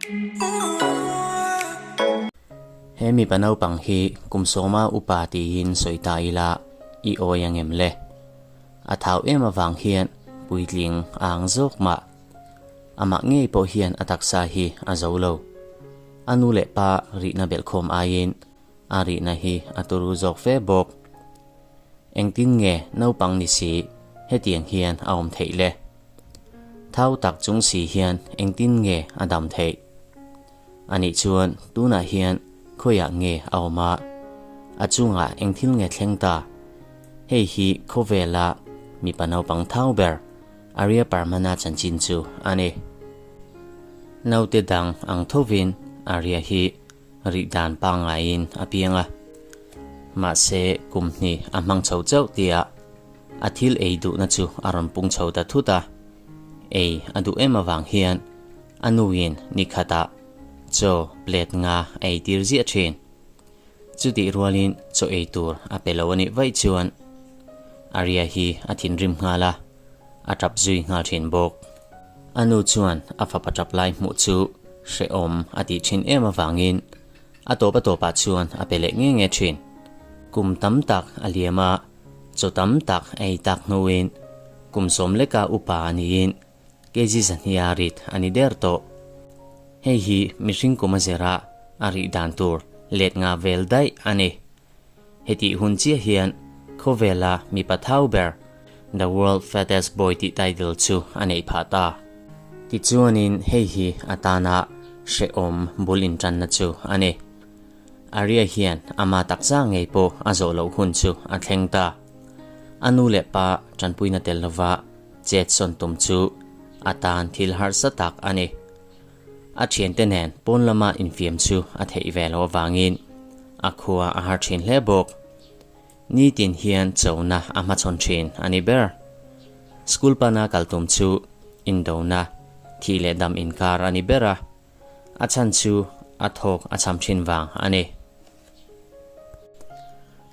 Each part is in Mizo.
He mipa naupang hi kum sawma upa tiin sawi ta ila i awi angem le? A thau em avang hian puitling a ang zawk mah. Amah ngei pawh hian a taksa hi a zo lo. A nu leh pa rihna belhkhawm aiin a rihna hi a turu zawk fe bawk. Engtin nge naupang ni si hetiang hian a awm theih le? Thau tak chung si hian engtin nge a dam theih? Anih chuan tunah hian khawiah nge a awm a? A chungah eng thil nge thleng ta? Hei hi khawvela mipa naupang thau ber Arya Parmana chanchin chu a ni. Naute dang ang thovin Arya hi rih dan pangngaiin a piang a. Mahse kum hnih a hmang chho chauh tia a thil ei duhna chu a rawn pung chho ta thut a. Ei a duh em avang hian a nuin ni khatah chaw plate nga a ei tir ziah thin. Chutih rualin chaw ei tur a pe lo a nih vaih chuan Arya hi a thinrim nghal a, a tap zui nghal thin bawk. A nu chuan a fapa tap lai hmuh chu hrehawm a tih thin em avangin a tawp a tawpah chuan a pe leh nge nge thin. Kum tam tak a liam a, chaw tam tak a ei tak hnuin kum sawm leka upa a niin kg zahnia rit a ni der tawh. Hei hi mihring kum a zira a rih dan tur let nga vel daih a ni. Hetih hun chiah hian khawvela mipa thau ber The World Fattest Boy tih title chu a neih phah ta. Tichuanin hei hi a tana hrehawm bul intanna chu a ni. Arya hian ama taksa ngei pawh a zawh loh hun chu a thleng ta. A nu leh pa tanpuina tel lova chet sawn tum chu a tan thil harsa tak a ni. A thiante nen pawn lama infiam chu a theih ve loh avangin a khua a har thin hle bawk. Nitin hian chona a hmachhawn thin a ni ber. School pana kal tum chu indona, thih leh dam inkar a ni ber a, a chhan chu a thawk a cham thin vang a ni.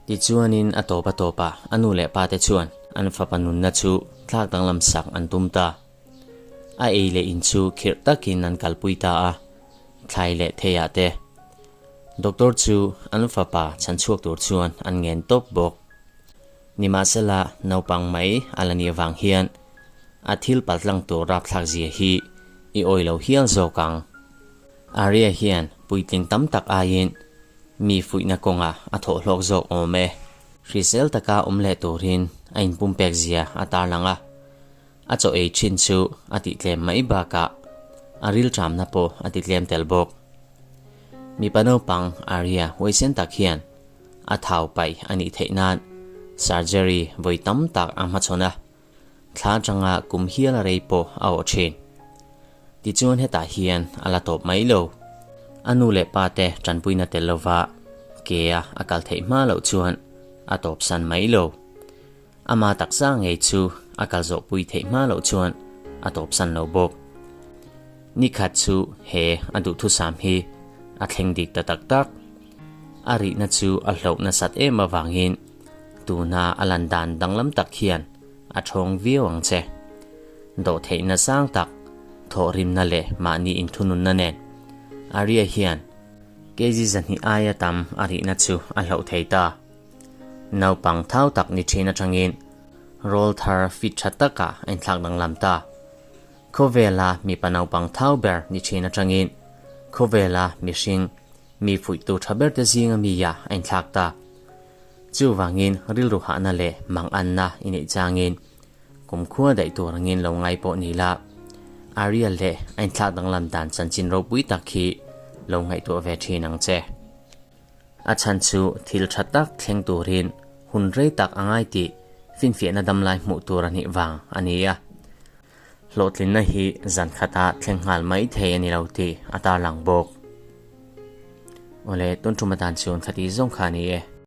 Tichuanin a tawp a tawpah a nu leh pate chuan an fapa nunna chu thlak danglam sak an tum ta. A ei leh in chu khirh takin an kalpui ta a, thlai leh theiah te. Doctor chu an fapa chhanchhuak tur chuan an ngen tawp bawk. Nimahsela naupang mai a la nih avang hian a thil paltlang tur rapthlak zia hi i awi lo hial zawk ang. Arya hian puitling tam tak aiin mi fuihna kawngah a thawh hlawk zawk awm e. Hrisel taka awm leh turin a inpumpek zia a tarlang a. A chaw ei thin chu a tihtlem mai bakah a rilṭamna pawh a titlem tel bawk. Mipa naupang Arya huaisen tak hian a thau paih a nih theih nan surgery vawi tam tak a hmachhawn a, thla atanga kum hial a rei pawh a awh thin. Tichuan hetah hian a la tawp mai lo. A nu leh pa te tanpuina tel lova ke a a kal theih hma loh chuan a tawpsan mai lo. Ama taksa ngei chu a kal zawh pui theih hma loh chuan a tawpsan lo bawk. Nikhat chu he a duhthusam hi a thleng dik ta tak tak. A rihna chu a hloh nasat em avangin tuna a lan dan danglam tak hian a thawng viau ang che. Dawhtheihna sang tak, thawhrimna leh mahni inthununna nen Arya hian kg 200 aia tam a rihna chu a hloh thei ta. Naupang thau tak ni thin atangin rawl thar fit tha takah a inthlak danglam ta. Khawvela mipa naupang thau ber ni thin atangin khawvela mihring mi fuihtu tha berte zinga mi ah a inthlak ta. Chuvangin rilru hahna leh manganna i neih changin kumkhua daih tur angin lo ngai pawh ni la, Ariel leh a inthlak danglam dan chanchin ropui tak hi lo ngaihtuah ve thin ang che. A chhan chu thil tha tak thleng turin hun rei tak a ngai tih finfiahna damlai hmuh tur a nih vang a ni a. Hlawhtlinna hi zan khata thleng nghal mai thei a ni lo tih a tarlang bawk. Awle, tun thuma dan chuan khati zawng kha a ni e.